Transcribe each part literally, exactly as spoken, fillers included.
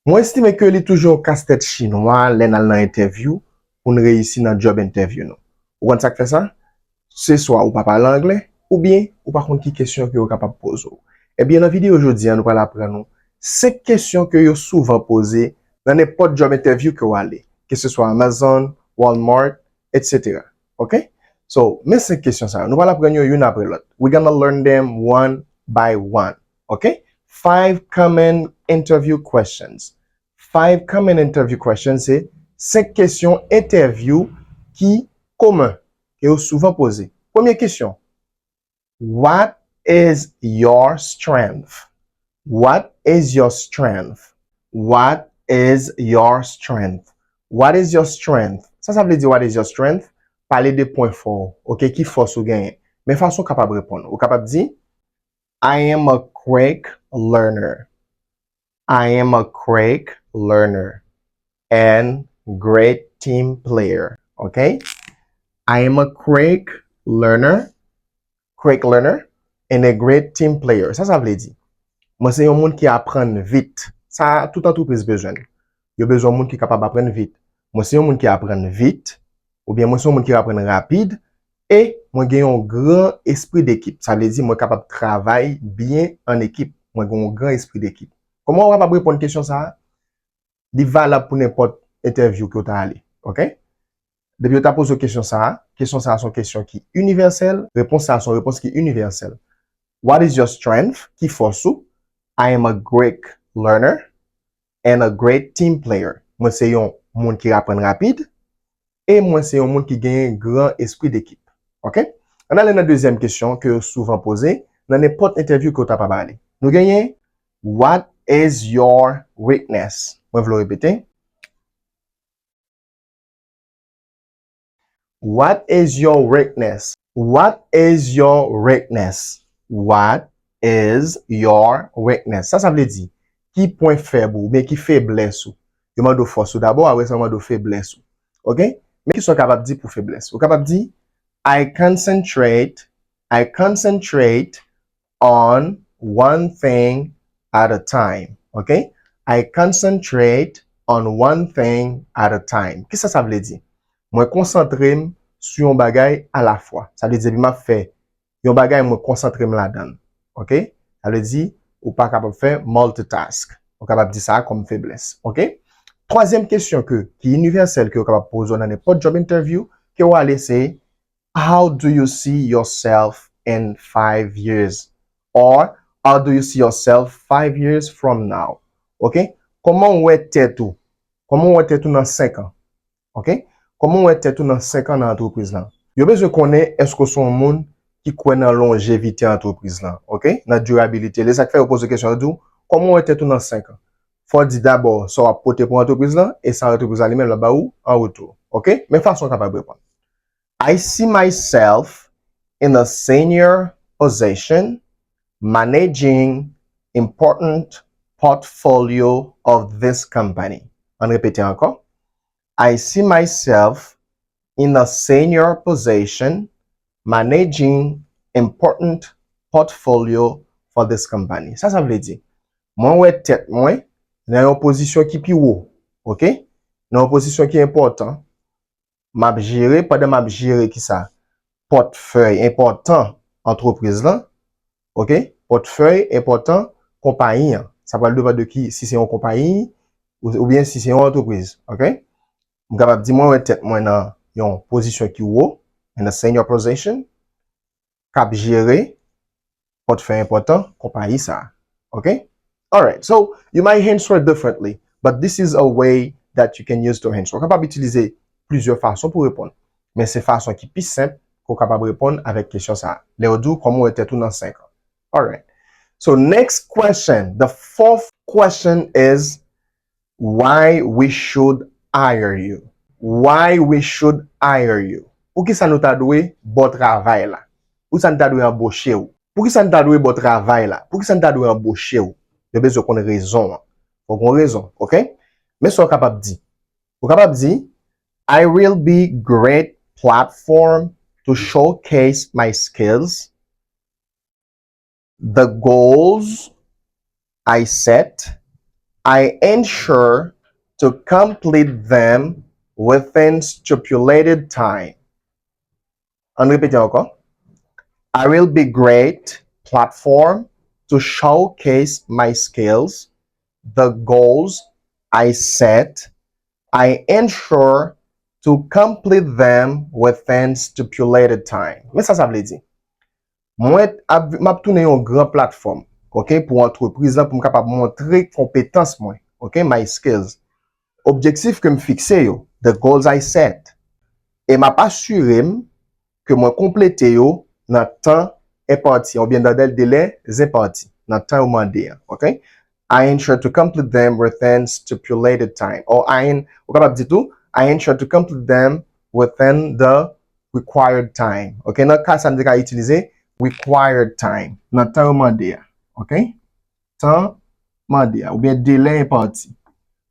Mwen estime ke li toujou yon kastèt chinwa lè n al nan entèvyou pou n reyisi nan job entèvyou nou. Ou konn sa k fè sa? Se swa ou pa pale anglè, oubyen ou pa konn ki kesyon ke yo kapab poze w. Ebyen, nan videyo jodi a, nou pral aprann ou senk kesyon ke yo souvan poze nan nenpòt job entèvyou ke w ale, ke se swa Amazon, Walmart, et cetera. Ok? So, men senk kesyon sa yo. Nou pral aprann yo youn apre lòt. We're gonna learn them one by one. Ok? Five common interview questions. Five common interview questions se senk kesyon entèvyou ki komen, ke yo souvan poze. Premye kesyon, what is your strength? What is your strength? What is your strength? What is your strength? Sa sa vle di, what is your strength? Pale de pwen fò w, ok, ki fòs ou genyen. Men fason w kapab reponn. Ou kapab di, I am a quick learner. I am a quick learner and great team player. Ok? I am a quick learner, quick learner and a great team player. Sa sa vle di? Mwen se yon moun ki aprann vit. Sa tout antrepriz bezwen. Yo bezwen moun ki kapab aprann vit. Mwen se yon moun ki aprann vit, oubyen mwen se yon moun ki aprann rapid, e mwen gen yon gran espri dekip. Sa vle di mwen kapab travay byen an ekip. Mwen gen yon gran espri dekip. Kòman w kapab reponn kesyon sa a? Li valab pou nenpòt entèvyou ke w ta ale. Ok? Depi yo ta poze w kesyon sa a, kesyon sa a se yon kesyon ki inivèsèl, repons sa a se yon repons ki inivèsèl. What is your strength? Ki fòs ou? I am a quick learner and a great team player. Mwen se yon moun ki aprann rapid e mwen se yon moun ki genyen gran espri dekip. Ok? Ann ale nan dezyèm kesyon ke yo souvan poze nan nenpòt entèvyou ke w ta pral ale. Nou genyen, what is your weakness? Mwen vle w repete. What is your weakness? What is your weakness? What is your weakness? Sa sa vle di, ki pwen fèb ou, oubyen ki feblès ou? Yo mande w fòs ou dabò, apre sa yo mande w feblès ou. Ok? Men ki sa w kapab di pou feblès? Ou kapab di, I concentrate, I concentrate on one thing at a time. Ok? I concentrate on one thing at a time. Kisa sa vle di? Mwen konsantre m sou yon bagay alafwa. Sa vle di, depi m ap fè yon bagay, mwen konsantre m ladan l. Ok? Sa vle di, ou pa kapab fè multitask. Ou kapab di sa kòm feblès. Ok? Twazyèm kesyon ke, ki inivèsèl ke yo kapab poze w nan nenpòt job interview ke w ale se, how do you see yourself in five years? Or, how do you see yourself five years from now? Ok? Kòman w wè tèt ou? Kòman w wè tèt ou nan senk an? Ok? Kòman w wè tèt ou nan senk an nan antrepriz lan? Yo bezwen konnen èske w se yon moun ki kwè nan lonjevite antrepriz lan, ok? Nan dirabilite. Lè sa k fè yo poze w kesyon, yo di w, kòman w wè tèt ou nan senk an? Fò w di dabò sa w ap pote pou antrepriz lan e sa antrepriz la li menm l ap ba ou an retou. Ok? Men fason w kapab reponn. I see myself in a senior position managing important portfolio of this company. Ann repete ankò. I see myself in a senior position managing important portfolio for this company. Sa sa vle di? Mwen wè tèt mwen nan yon pozisyon ki pi wo, ok? Nan yon pozisyon ki enpòtan. M ap jere, pandan m ap jere kisa? Pòtfèy enpòtan antrepriz lan, ok? Pòtfèy enpòtan konpayi an. Sa pral depann de ki, si se yon konpayi ou, oubyen si se yon antrepriz, ok? M kapab di mwen wè tèt mwen nan yon pozisyon ki wo, in a senior position, k ap jere pòtfèy enpòtan konpayi sa a. Ok? Alright. So, you might answer differently, but this is a way that you can use to answer. Ou kapab itilize plizyè fason pou reponn. Men se fason ki pi senp ke w kapab reponn avèk kesyon sa a. Lè yo di w kòman w wè tèt ou nan senk an. Alright. So, next question. The fourth question is, why we should hire you? Why we should hire you? Poukisa nou ta dwe ba w travay la? Poukisa nou ta dwe anboche w? Poukisa nou ta dwe ba w travay la? Poukisa nou ta dwe anboche w? Yo bezwen konn rezon an. Fò gen rezon, ok? Men sa w kapab di. Ou kapab di, I will be great platform to showcase my skills, the goals I set, I ensure to complete them within stipulated time. Ann repete ankò. I will be great platform to showcase my skills, the goals I set. I ensure to complete them within stipulated time. Men sa sa vle di. Mwen ap, m ap tounen yon gran platfòm, ok, pou antrepriz lan, pou m kapab montre konpetans mwen, ok, my skills. Objektif ke m fikse yo, the goals I set. E m ap asire m ke mwen konplete yo nan tan enpati, oubyen nan dèl delè enpati, nan tan yo mande an, ok? I ensure to complete them within stipulated time. Or I en-, ou kapab di tou, I ensure to complete them within the required time. Ok, nan ka sa, n te ka itilize required time. Nan tan yo mande a. Ok? Tan mande a. Oubyen delè enpati.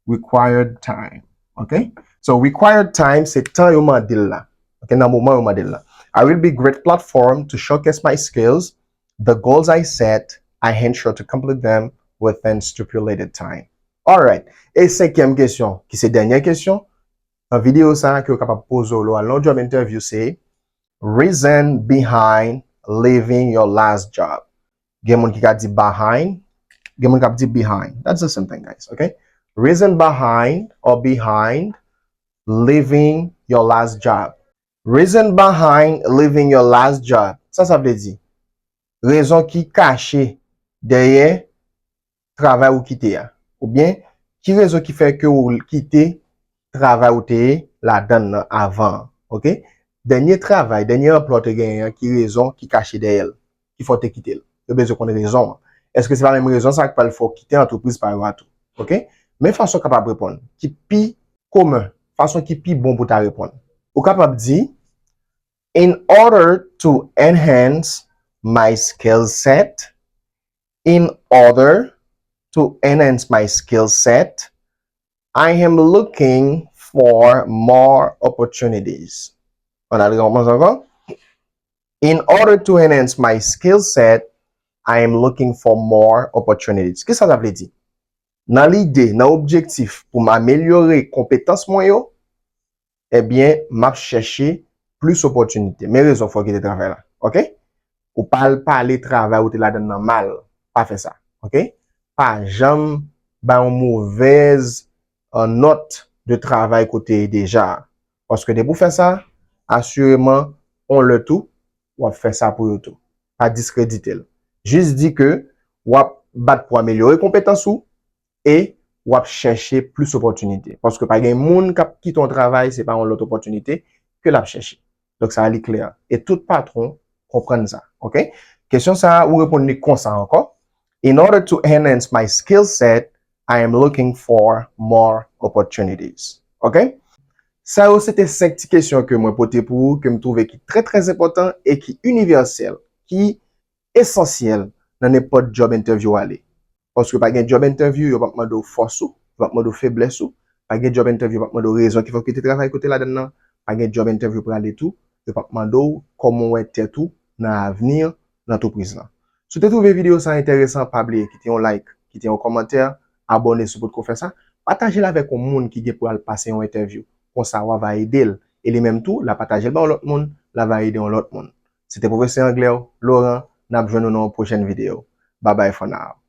Required time. Ok? So, required time, se tan yo mande l la. Ok? Nan moman yo mande l la. I will be great platform to showcase my skills, the goals I set, I ensure to complete them within stipulated time. Alright. E senkyèm kesyon, ki se dènyè kesyon, nan videyo sa a ke w kapab poze w lè w al nan yon job interview se, reason behind leaving your last job. Gen moun ki ka di behind, gen moun k ap di behind. That's the same thing, guys, ok? Reason behind or behind leaving your last job. Reason behind leaving your last job. Sa sa vle di? Rezon ki kache dèyè travay ou kite a. Oubyen, ki rezon ki fè ke ou kite travay ou te ye ladan l nan avan an. Ok? Dènye travay, dènye anplwa ou te genyen an, ki rezon ki kache dèyè l, ki fè w te kite l. Yo bezwen konn rezon an. Èske se pa menm rezon sa a ki pral fè w kite antrepriz pa yo a tou? Ok? Men fason w kapab reponn, ki pi komen, fason ki pi bon pou w ta reponn. Ou kapab di, in order to enhance my skill set, in order to enhance my skill set, I am looking for more opportunities. Ann al rekòmanse ankò. In order to enhance my skill set, I am looking for more opportunities. Kisa sa vle di? Nan lide, nan objektif pou m amelyore konpetans mwen yo, ebyen, m ap chèche plis opòtinite. Men rezon fè w kite travay la. Ok? Ou pa al pale travay ou te ladan nan mal. Pa fè sa. Ok? Pa janm bay yon movèz, euh, nòt de travay ke w te ye deja a. Paske depi w fè sa, asireman, yon lè tou, w ap fè sa pou yo tou. Pa diskredite l. Jis di ke w ap bat pou amelyore konpetans ou e w ap chèche plis opòtinite. Paske pa gen moun k ap kite yon travay, se pa yon lòt opòtinite ke l ap chèche. Donk, sa a li klè. E tout patwon konprann sa. Ok? Kesyon sa a, ou reponn li konsa ankò. In order to enhance my skill set, I am looking for more opportunities. Ok? Sa yo se te senk ti kesyon ke mwen pote pou ou, ke m twouve ki trè, trè enpòtan e ki inivèsèl, ki esansyèl nan nenpòt job interview w ale. Paske pa gen job interview, yo p ap mande w fòs ou, yo p ap mande w feblès ou, pa gen job interview, yo p ap mande w rezon ki fè w kite travay kote ladan nan, pa gen job interview prale tou, yo p ap mande w kòman w wè tèt ou nan avni nan antrepriz lan. Si w te twouve videyo sa a enteresan, pa bliye kite yon like, kite yon kòmantè, abòne si w potko fè sa, pataje l avèk yon moun ki gen pou al pase yon entèvyou. Konsa, w a va ede l, e li menm tou, l a pataje l ba yon lòt moun, l a va ede yon lòt moun. Se te pwofesè anglè w, Laurent, n ap jwenn nou nan yon pwochèn videyo. Bye bye for now.